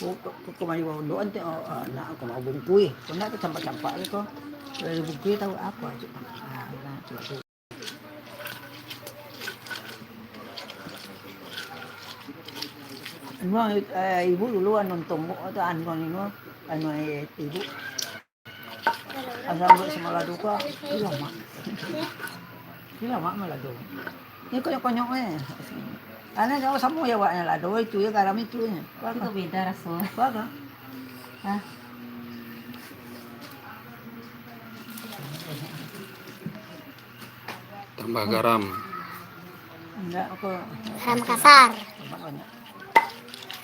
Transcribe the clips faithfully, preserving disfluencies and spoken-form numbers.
Ko, ko, ko, kama di pondok, ante, oh, ah, nak kama bungkui. Ko nak tu campak-campak ko. Dari bungkui tahu apa tu? Ah, nah, tu, tu. Anu, eh, ibu dulu anu tombok tu, anu, anu, anu, eh, ibu. Asal buat sama lado ko, iyo, Mak. Iyo, Mak, malado. Ni konyok-konyok, eh. Ane jauh samo ya, Wak, yang lado itu ya, garam itu ya. Itu beda raso. Apa? Hah? Tambah garam. Enggak, aku garam kasar. Tambah banyak.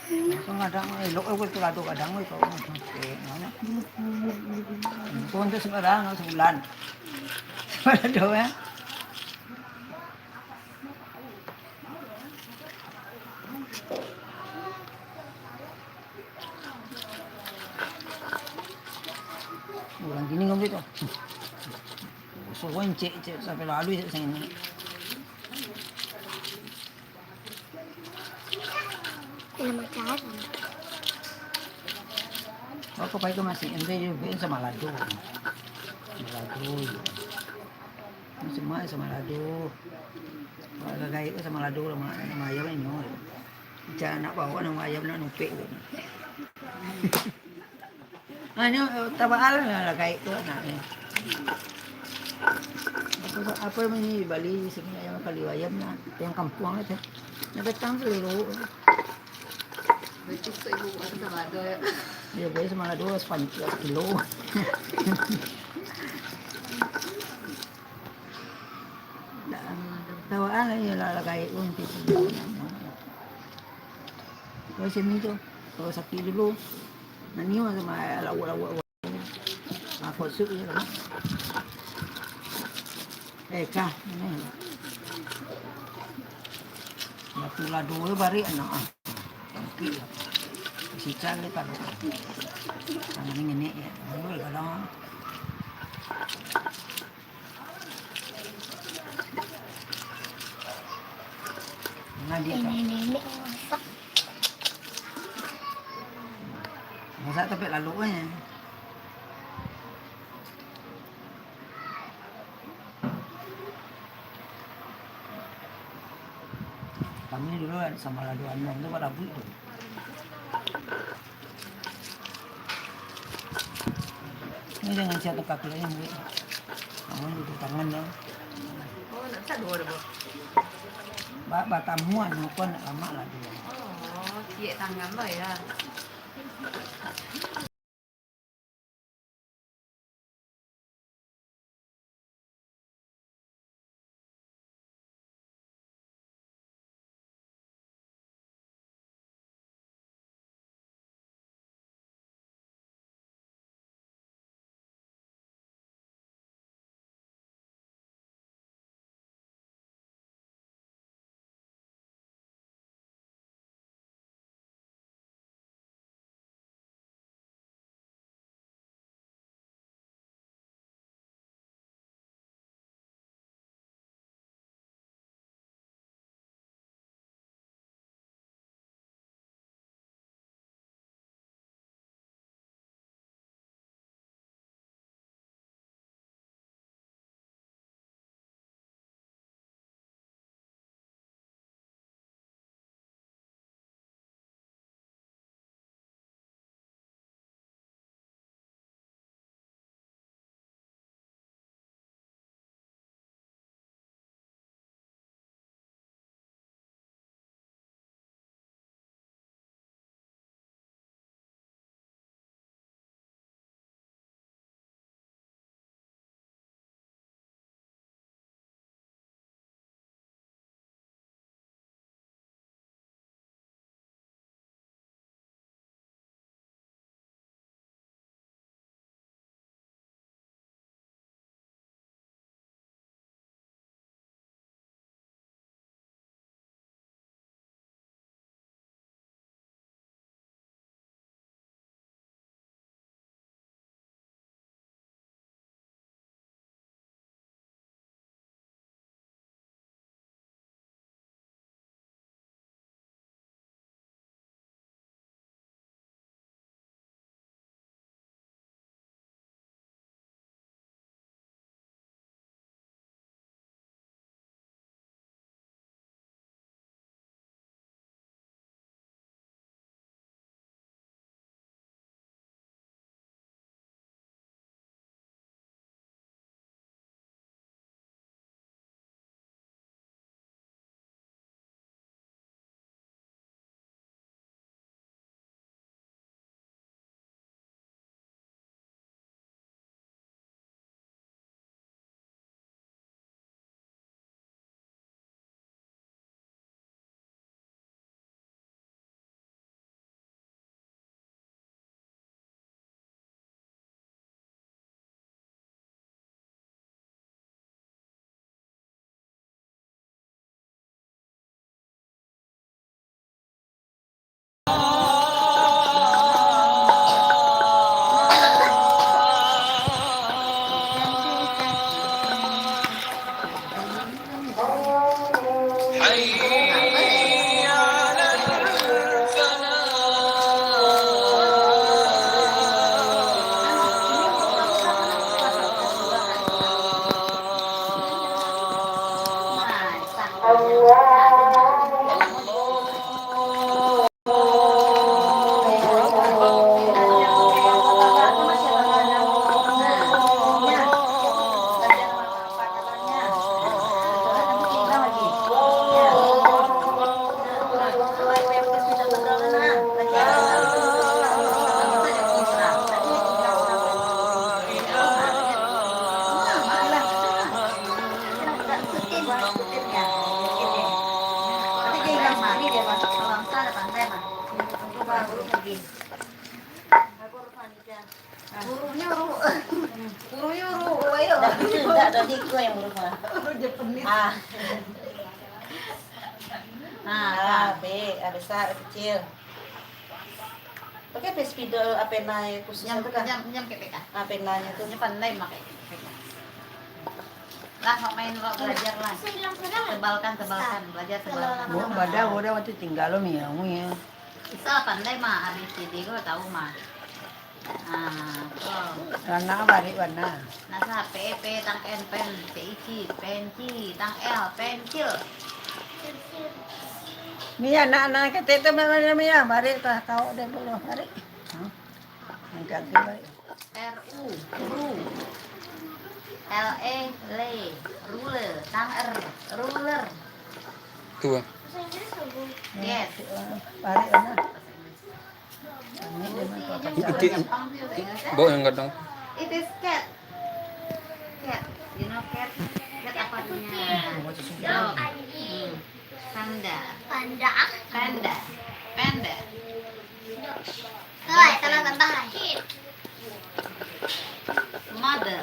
Aku kadang elok aku tu lado kadang aku. Oke, mana? Aku untuk sembarang sebulan. Sembarang doang. Urang kini ngombe tu. Suruh encik, encik sampai lalu je sini. Nama cara. Aku pai ke masih ende je ben sama lado. Sama lado. Masih mai sama lado. Kalau gaek tu sama lado lah, mak, nama ayam inyo. Jangan nak bawa nama ayam nak nupik tu. Hanyo, eh, tabaan lah, lah gaek tu nak ni. Apa, apa ni bali sini ayam kali ayam lah, yang kampuang lah tu. Nak datang tu dulu. Betul tu ibu buat tu sama ada ya. Ya, boleh sama ada dua sepan-, dua kilo. Tabaan lah, iyolah, lah gaek tu nanti. Kalau sini tu, kalau sakit dulu, nani mah sama lauak-lauak. Ah, kosok je lah. Eh, kah, ni. Batu lado tu barik anak ah. Tangkik lah. Sicak dia taruh. Tangan ni ngenek ya. Baru kadang. Nah, dia tu. Ini nenek masak. Masak tapi lalu eh. Kami dulu kan sama lah dua enam tu pada buik tu. Ini dengan siapa kaki yang buik. Kamu duduk tangan tu. Oh, nak besar dua dah, Bang? Ba-, batamuan, muka nak lama lah dia. Oh, ciek tangan lah ya. Hurufnyo huruf, hurufnyo huruf, ayo. Dah, dah, dah, dah, iko yang huruf, ah. Huruf Japanese. Ah. Ah, A, B, A besar, A kecil. Pakai pe-, spidol, ah, pena khusus. Pinjam, tu kan? Pinjam, pinjam ke P K. Ah, penanyo tu. Nyo pandai makai P K. Lah, kok main, kok belajar lah. Tebalkan, tebalkan, belajar tebalkan. Bo-, badan, badan waktu tinggal lo, miau, miau. Bisa pandai mah, A B C D ko tahu mah. Ah, ko. Warna, barek warna. Nah, sa, P, P, tang N, pen, C I C, penci, tang L, pencil. Mia, nak, nak, ketek tu, mana, Mia? Barek tu, tahu deh dulu, barek. Hah? Angkat dia, barek. R U, ru. L E, le. Ruler, tang R, ruler. Tu, ah. Yes. Barek warna. Iti, bo yang gadang. It is cat. Cat. You know cat? Cat apa artinya? Dog. Hmm. Panda. Panda. Panda. Panda. Tambah, tambah, tambah. Mother.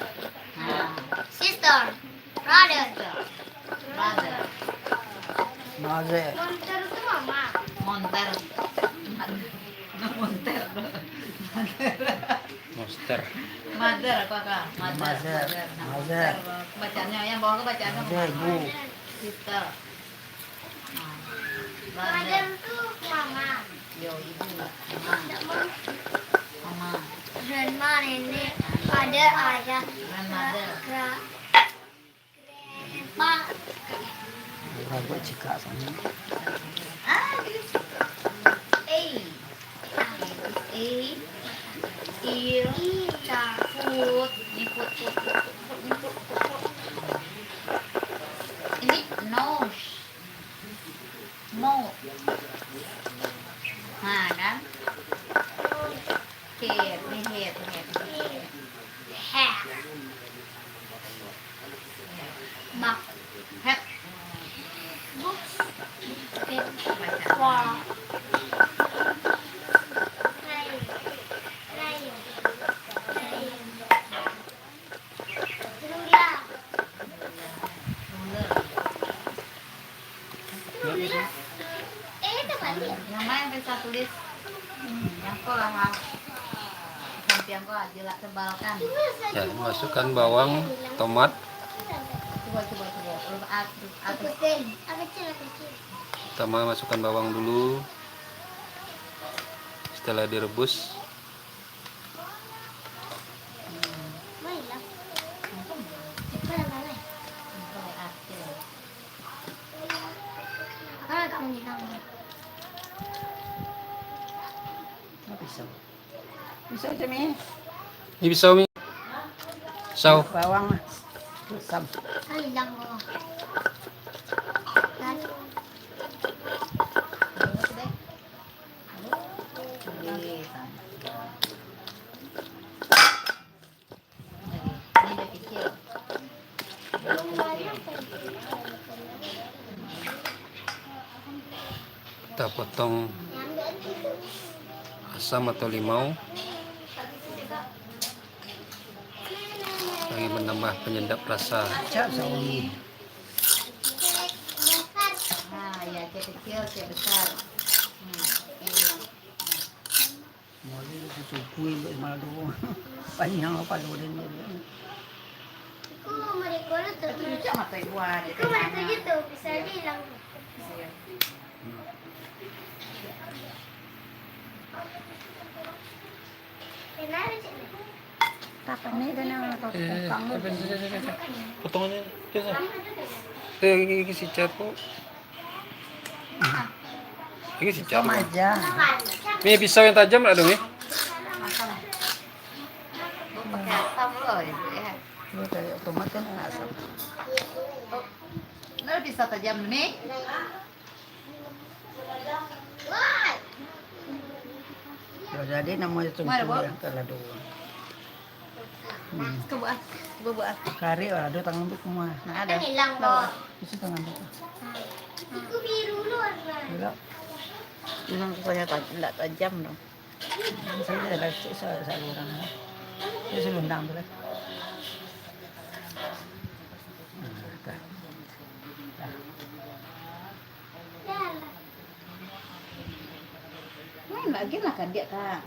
Nah. Sister. Brother. Brother. Mother. Monster tu mama. Monster. Monster. Monster. Mother apa, Kak? Mother. Mother. Mother. Nah, mother. Mother. Bacaannya, yang bawah tu bacaannya mother, ibu. Sister. Nah, brother. Mother tu mama. Yo, ibu. Mama. Mama. Grandma, nenek. Father, ayah. Grandmother. Gra-, Urang buek cikak samo. A. Ear. Foot. Ini foot, foot, foot. Ini nose. Mouth. Ha, kan? Head, ni head, head. Hair. Mouth. Head. Head. Wow. Ruler. Nama yang bisa tulis? Hmm, yang ko lah, ha. Sampiang ko aja lah, tebalkan. Ya, masukkan bawang, tomat. Coba, coba, coba. Belum at-, at-, Pertama masukkan bawang dulu. Setelah direbus, Pisau. Pisau tu, Mi. Ni pisau, Mi. Pisau. Bawang lah. Asam. Kita potong asam atau limau. Bagi menambah penyedap rasa. Kecap sauni. Nah, ya, kecil, kecil, besar. Hmm, oke. Mari kita cukup buat malam tu. Panjang apa lu dia ni? Itu cak mata ibu ada. Itu mata je tu, bisa aja hilang. Takan ni dah nak potong. Eh, potong, potong, potong. Potong aja. Biasa. Eh, gigi, gigi si Cat kok. Gigi si Cat. Sama aja. Ni pisau yang tajam lah dong, eh. Asam. Pakai asam loh, ya. Ini dari tomat kan asam. Nah, pisau tajam ni. Kalau jadi namonyo tungku yang kalado. Hmm. Cuba buat, cuba buat. Cari lah, ada tangan tu semua. Nah, ada. Kan hilang, Bos. Itu tangan tu. Itu biru loh, Bos. Gila. Hilang tu saya taj-, ndak tajam tu. Saya dah racik sa-, saluran lah. Dia selundang tu lah. Nah, dah. Nah, lagi lah kadiak, Kak.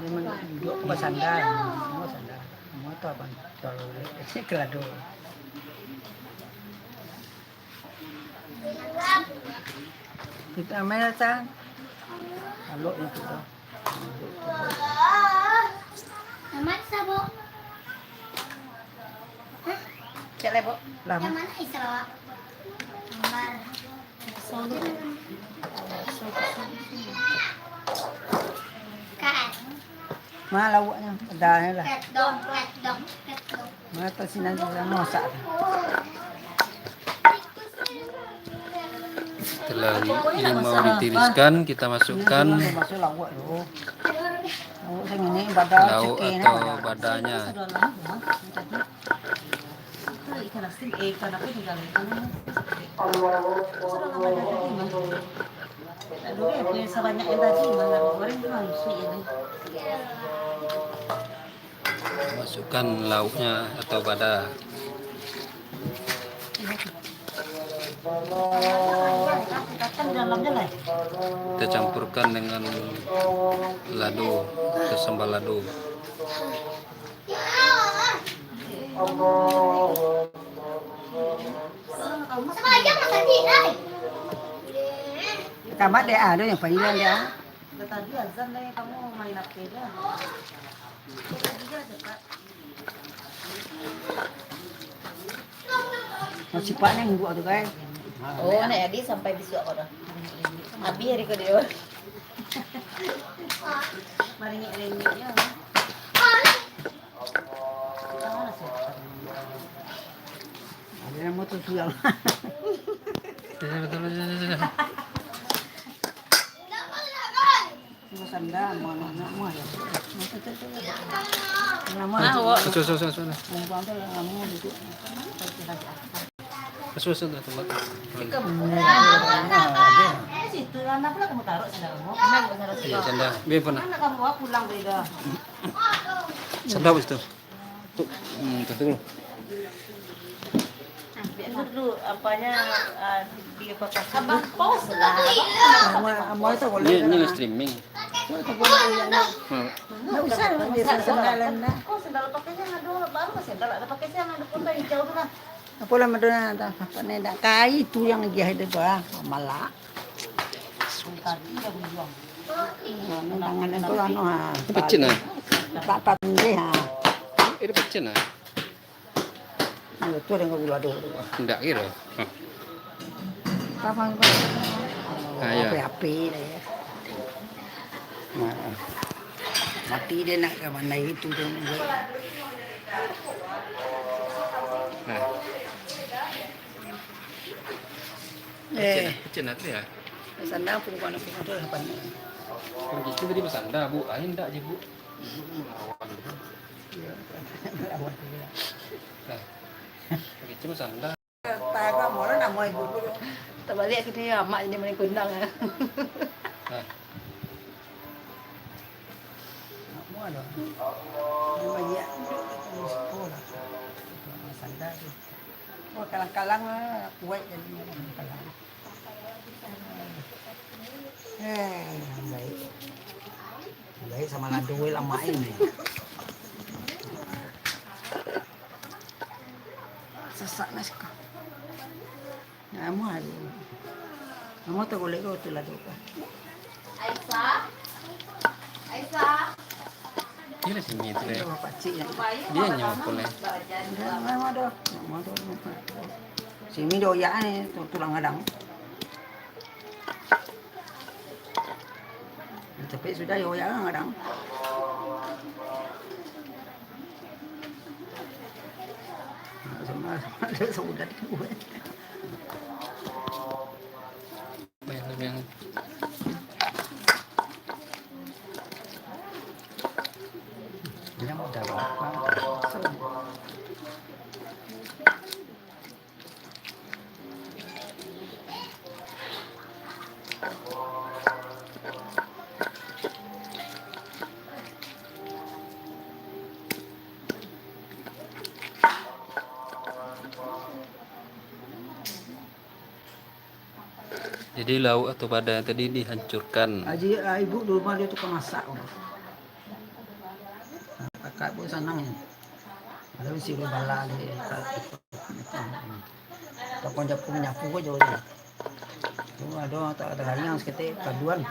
Memang duduk basandar, semua sandar. Semua tu abang kalau kelado. Kita main lah, Cang. Alok yang kita. Amat sabo. Cek lebo. Lama. Yang mana Isra? Amar. Kan. Ma lauaknyo? Adahnyo lah. Kat dong, kat dong, kat dong. Ma tasinan tu lah masak tu. Setelah limau ditiriskan, kita masukkan lauk atau badanya. Itu ikan asin, eh, ikan apa tinggal ikan. Sudah lama dah tadi, Bang. Aduh, eh, sabanyak yang tadi, Bang, goreng tu langsung ini. Masukkan lauknya atau bada. Kita campurkan dengan lado atau sambal lado. Tamat deh, ah, ada yang panggilan dia. Lah, tadi azan deh, kamu main H P aja. Tadi aja, Kak. Masih pak ni buat tu, guys. Oh, nak jadi sampai besok kau dah. Habis hari kedua. Maringik-ringiknya. Ada yang mau tu sudah. Sudah, sudah, sudah, sudah. Sudah sandar, mau anak-anak, mau ya. Lama. Ah, awak. Sudah, sudah, sudah, sudah. Perempuan tu lama duduk. Sudah, sudah, sudah, tempat. Eh, situ lah. Kenapa lah kamu taruh sandal kamu? Iya, sandal. Biar pernah. Mana kamu bawa pulang beda? Sandal situ. Tu, hmm, tu, tu. Nah, biar dulu, apanya, ah, dia pakai. Abang pause lah. Abang pause. Ini, ini live streaming. Hmm. Nggak usah, biasa sandal lah. Oh, sandal pakainya ada, baru sandal ada pakai, jangan ada pun hijau tu lah. Apolah madona, apa ni, dak kai tu yang lagi ada tu, ah, malak. Anu, tangan tu anu, ha. Itu pecin, ah? Tak, tak, ha. Itu pecin, ah? Yo, tu dengan gula tu. Ndak kira. Hah. Apa, apa? Ah, ya. Api-api dah, ya. Nah. Mati dia nak ke mana itu tu. Nah. Eh. Pecin, pecin lah tu ya. Sandal pun kau nak pun tu lah pandai. Kan gitu tadi bersandar, Bu. Lain tak je, Bu? Ibu ni melawan. Iya, melawan juga. Nah. Gitu bersandar. Tahu mula nama ibu tu. Terbalik ke dia, mak jadi main kundang. Nah. Mak mula dah. Dia banyak duduk di sekolah. Sandal tu. Oh, kalang-kalang lah, kuat jadi kalang-kalang. Eh, baik. Baik sama lado lah main ni. Sesak nasi kau. Nama hari. Nama tak boleh kau tu lado kau. Aisyah. Aisyah. Iyo lah simi tu deh. Iyo, pacik nyo. Dia nyo pulai. Udah, nggak mau dah. Nggak mau dah. Simi dah oyak ni, tu-, tulang gadang. Tapi sudah yo, oyak gadang. Sama, sama ada saudah di luar. Yang, yang Yang udah berapa? Jadi, lauk atau padang tadi dihancurkan. Aji, ah, ibu di rumah dia tukang masak. Kakak pun sanang ni. Lalu si bala di kakak. Tokon japu manyapu ko jauh tu. Tu ado tak ado hayang saketek paduan.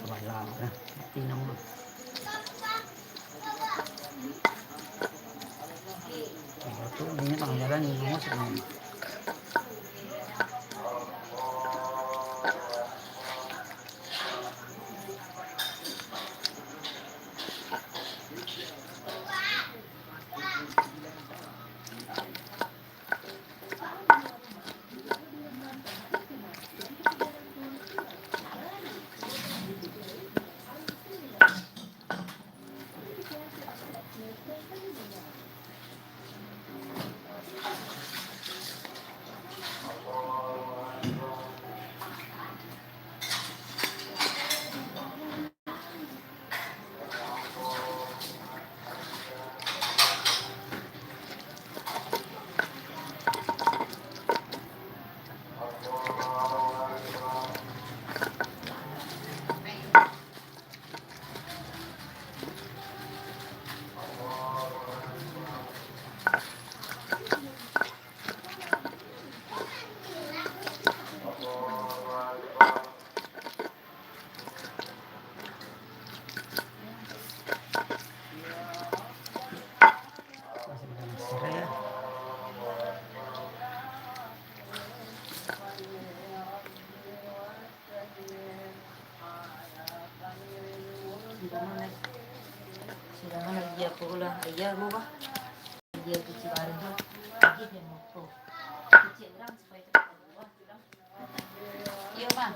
Bala, eh, mati nang tu. Iyo, mah.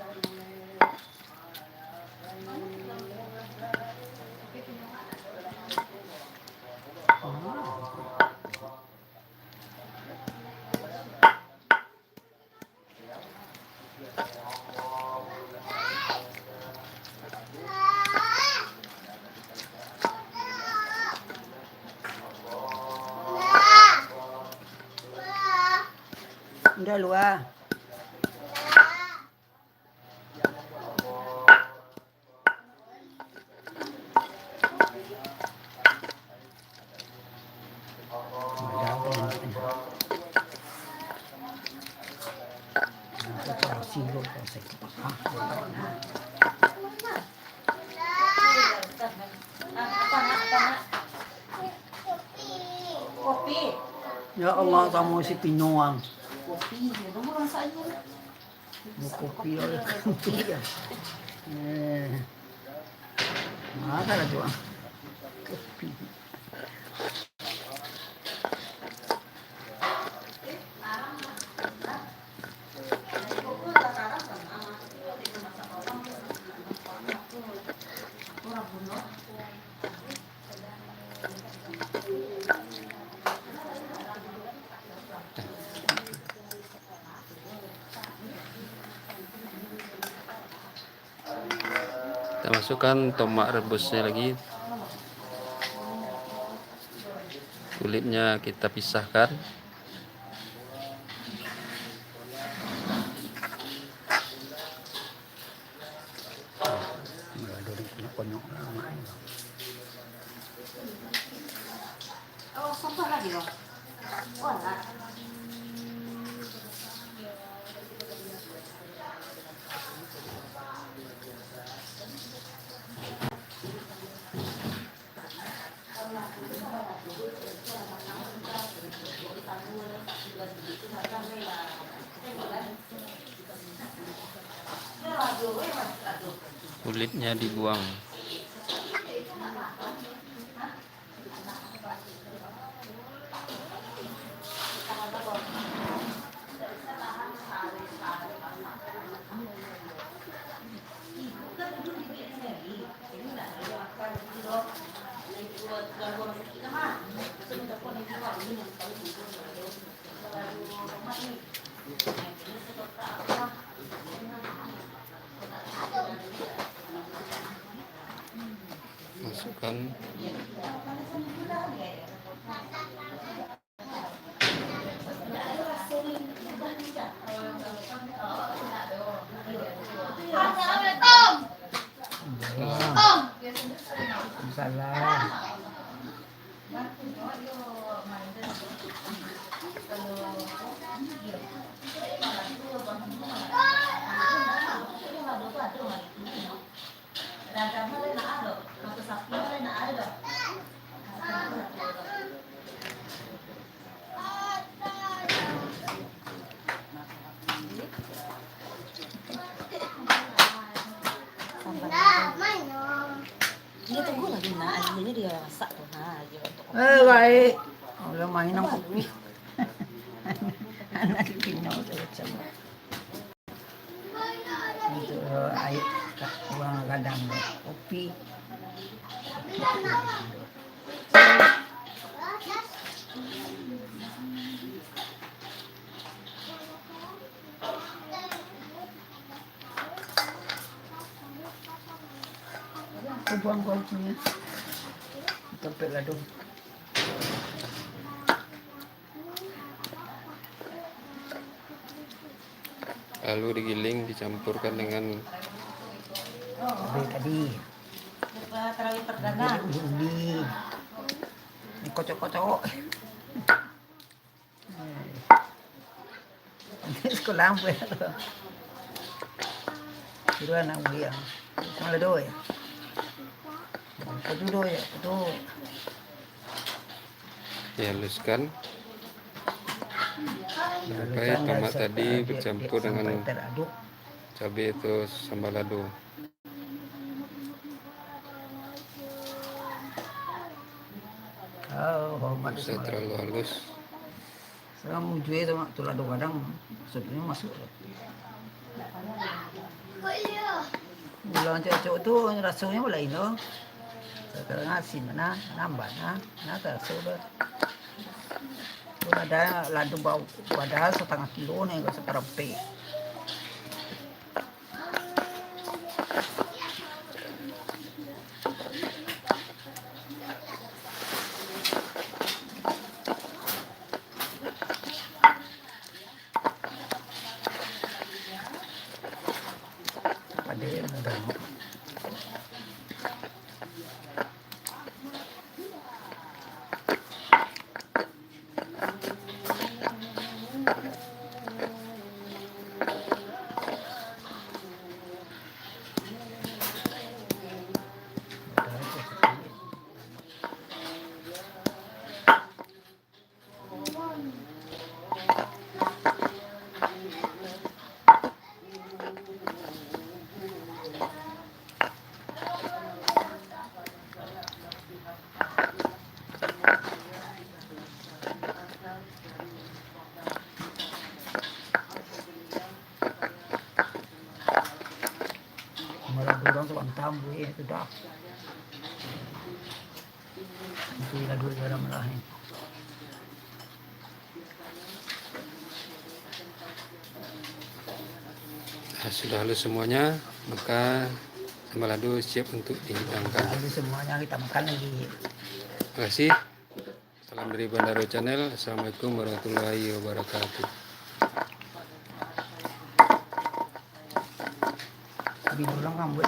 Indak lua. Ya Allah, kamu si Pinuang. Kopi, ya, kamu masak aja lah. Mau kopi lah. Kopi lah. Eh. Mana lah tu, ah? Kopi. Kita masukkan tomat rebusnya lagi. Kulitnya kita pisahkan. Aduh, nak konyol lah, mak. Kulitnya dibuang. Masukkan. Salah. Iyo, tunggu lagi, nak. Airnyo dia masak tu. Ha, iyo, untuk kopi. Eh, baik. Udah main nang kopi. Anak di Pino tu macam. Untuk air, ka-, uang gadang kopi. Aku buang kopinya. Tempat ladung. Lalu digiling, dicampurkan dengan cabai tadi. Tarawih perdana. Uli. Kocok-kocok. Sekolah ampuh tu. Kira anak mulia. Sama lah doh ya. Kau dulu ya, tu. Dihaluskan. Sampai tomat tadi bercampur dengan cabai atau sambal lado. Oh, hormat. Usah terlalu halus. Saya mau jual sama tu lado gadang, maksudnya masuk. Gula cocok tu rasanya lain tu. Sekarang asin mana, nambah nah, nah terasa tu. Tu ada lado bau, padahal setengah kilo ni, enggak seperempek. Malah urang tu bantam, weh, sudah. Itu lagu garam lah, eh. Nah, sudah halus semuanya, maka sambal lado siap untuk dihidangkan. Halus semuanya, kita makan lagi. Terima kasih. Salam dari Bandaro Channel. Assalamualaikum warahmatullahi wabarakatuh. Lebih pulang rambut.